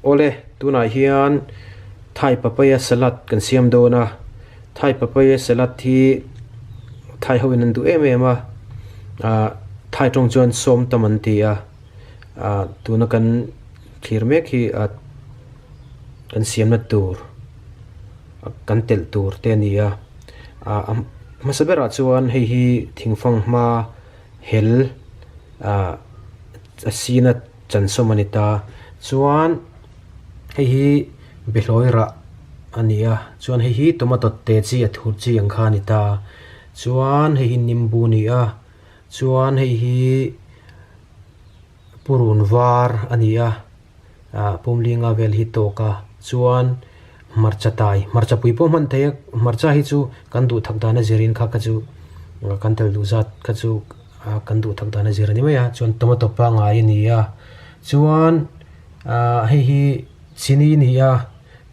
Awle, tunah hian Thai papaya salad kan siam dawn a, Thai papaya salad hi Thai ho in an duh em em a, ah Thai tawng chuan sawm tam an ti a, ah tuna kan thlir mek hi ah kan siamna tur kan telh tur te a ni a, ah a hmasa berah chuan hei hi thingfang hma hel ah a sina chansawm a ni ta chuan hei hi behlawi rah a ni a chuan hei hi tomato te chi a thur chi ang kha a ni ta chuan hei hi nimbu a ni a chuan hei hi purun var a ni a ah pumlinga vel hi tawk a chuan hmarcha tai hmarcha pui pawh hman thei a hmarcha hi chu kan duh thak dan a zirin kha kha chu kan tel duh zat kha chu ah kan duh thak dan a zir a ni mai a chuan tomato pangngai a ni a chuan ah hei hi chini a ni a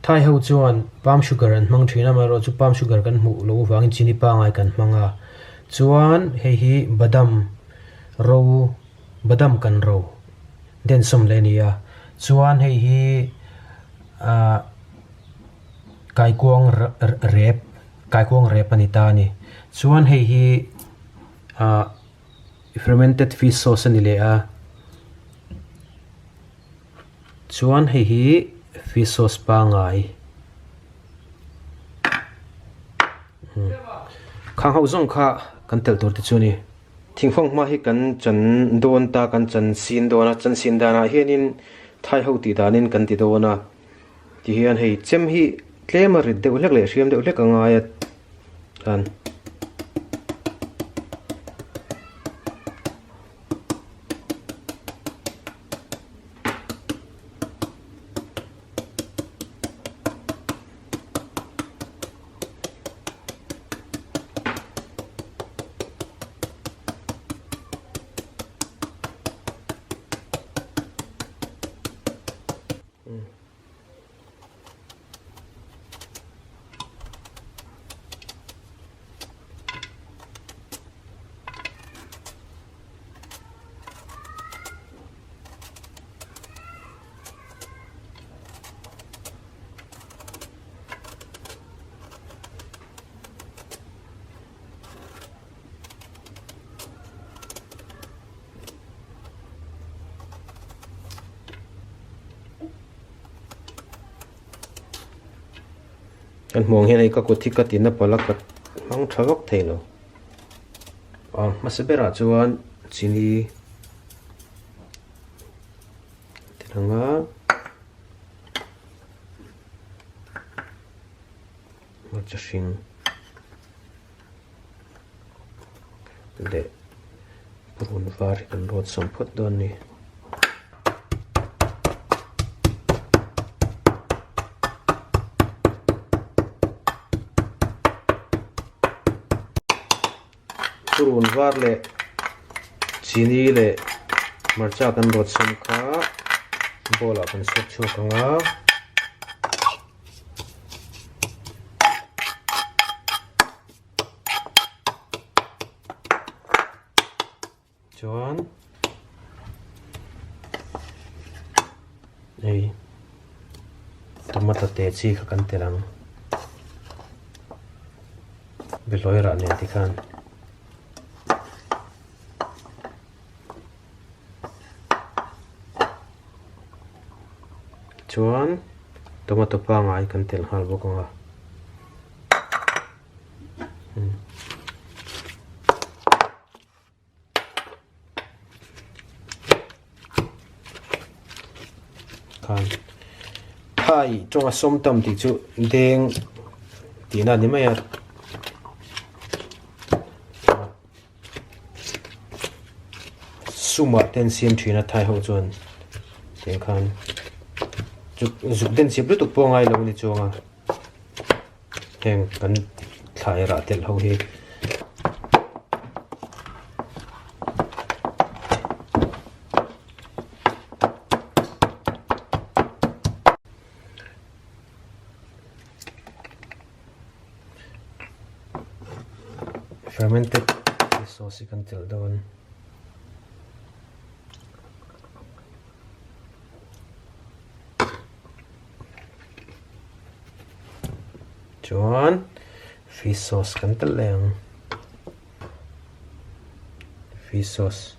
thai ho chuan palm sugar an hmang thin a amaherawhchu palm sugar kan hmuh loh avangin chini pangngai kan hmang a chuan hei hi badam ro. Badam kan ro den sawm leh a ni a chuan hei hi ahh kaikuang rep kaikuang rep a ni ta a ni chuan hei hi ahh fermented fish sauce a ni leh a chuan hei hi fish sauce pangai khang ho zawng kha kan telh tur te chu a ni. Thingfang hma hi kan chan dawn ta, kan chan sin dawn a, chan sin danah hianin thai ho tih danin kan ti dawn a, tihian hei chem hi tlem a rit deuh hlek leh hriam deuh hlek a ngai a khan. Kan hmuh ang hian hei ka kut hi ka ti na palh a ka hmang tha vak thei lo a hmasa berah chuan chini Anga hmarcha hring leh purun var hi kan rawt sawm phawt dawn a ni. Purun var leh chini leh hmarcha kan rawt sawm kha bowl ah kan sawp chhuak ang a. Chuan hei tomato te chi kha kan tel ang behlawi rah nen tikhan chuan tomato pangai kan tel nghal bawk ang a. Khan thai tawnga sawm tam tih chu deng tihna a ni mai a. Sumah te an siam thin a thai ho chuan tiang khan zuk zuk den chip lutuk pawh a ngai lo a ni chuang a heng kan thlai rah telh ho hi. Fermented sauce hi kan telh dawn. Chuan fish sauce kan telh leh ang. Fish sauce.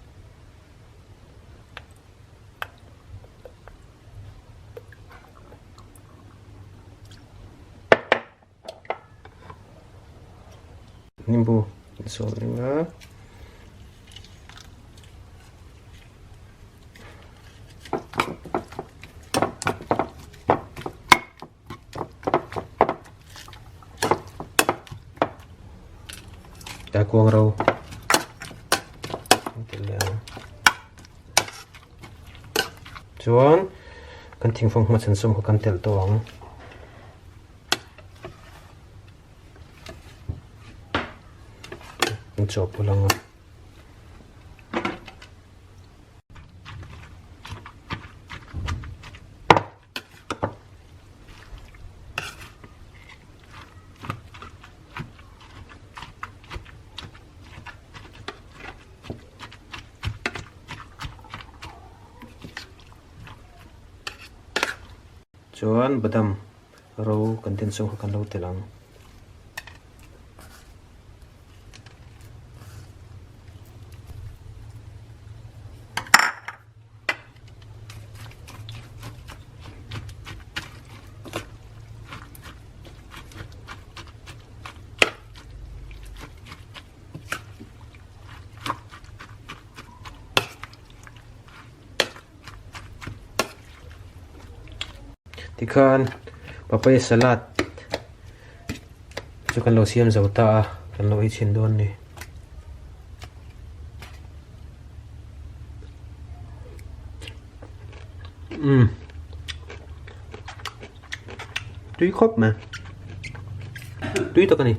Nimbu sawm ringa. Kaikuang ro kan telh leh ang. Chuan kan thingfang hmachhan sawm kha kan telh tawh ang. Kan chawhpawlh ang a. Chuan badam ro kan den chhung kha kan lo telh ang. Tikhan papaya salad chu kan lo siam zo ta a kan lo ei chhin dawn a ni. Umm tui khawp mai tui tak a ni.